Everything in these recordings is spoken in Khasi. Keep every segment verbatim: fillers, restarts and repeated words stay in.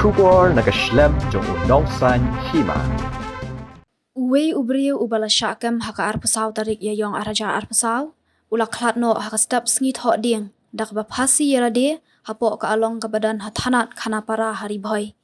Khubor na ka shlem jong u Nongsaiñ Hima. Uwei u briew uba la shah kem ha ka arphew saw tarik Ïaïong arhajar arphew saw u la khlad noh ha ka step sngi thoh dieng da kaba phasi ïa lade hapoh ka along kaba don ha thanat Khanapara ha Ri Bhoi.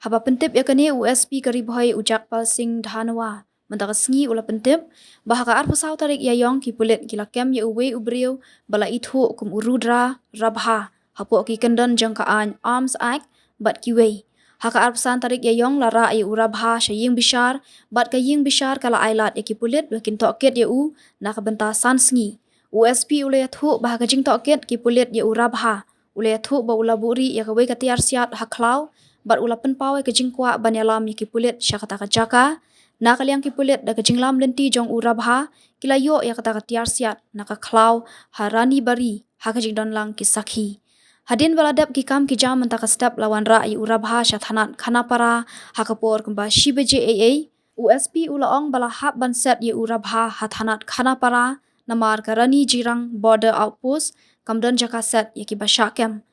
Haba pyntip ïa kane, u S P ka Ri Bhoi, u Jagpal Singh Dhanoa, mynta ka sngi u la pyntip ba ha ka arphew saw tarik Ïaïong ki pulit ki la kem ïa uwei u briew ba la ithuh kum u Rudra Rabha hapoh ki kyndon jong ka aiñ Arms Act bad kiwei. Ha ka arphew san tarik Ïaïong la rah ïa u Rabha sha ïing bishar, bad ka ïing bishar ka la ailad ïa ki pulit ba kin tohkit ïa u na ka bynta san sngi. U S P u la ïathuh ba ha ka jingtohkit ki pulit ïa u Rabha, u la ïathuh ba u la buhrieh ïa kawei ka tiar siat ha khlaw, bad u la pynpaw ïa ka jingkwah ban ïalam ïa ki pulit sha kata ka jaka. Na ka liang ki pulit, da ka jinglam lynti jong u Rabha, ki la ïoh ïa kata ka tiar siat na ka khlaw ha Rani Bari, ha ka jingdon lang ki sakhi. Hadien ba la dep ki kam ki jam mynta ka step, la wanrah ïa u Rabha sha thanat Khanapara ha ka por kumba shi baje eiei. U S P u la ong ba la hap ban set ïa u Rabha ha thanat Khanapara namar ka Rani Jirang Border Outpost kam don jaka set ïa kiba shah kem.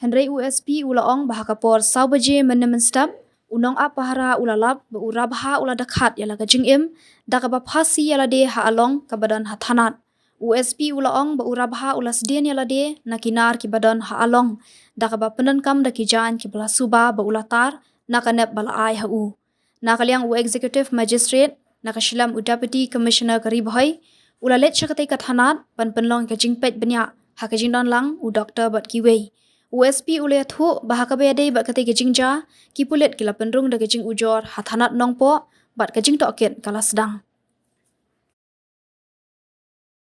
Hynrei u S P u la ong ba ha ka por saw baje mynne mynstep, u nongap pahara u la lap ba u Rabha u la dkhat ïa la ka jingim da kaba phasi ïa lade ha along kaba don ha thanat. U S P u la ong ba u Rabha u la sdien ïa lade na ki nar kiba don ha along da kaba pyndonkam da ki jaiñ kiba la suba ba u la tar na ka nep ba la ai ha u. Na ka liang u Executive Magistrate, na ka shlem u Deputy Commissioner ka Ri Bhoi, u la leit sha katei ka thanat ban pynlong ka jingpeit bniah ha ka jingdon lang u doktor bad kiwei. U S P u la ïathuh ba ha kaba ïadei bad katei ka jingjia, ki pulit ki la pynrung da ka jingujor ha thanat Nongpoh, bad ka jingtohkit ka la sdang.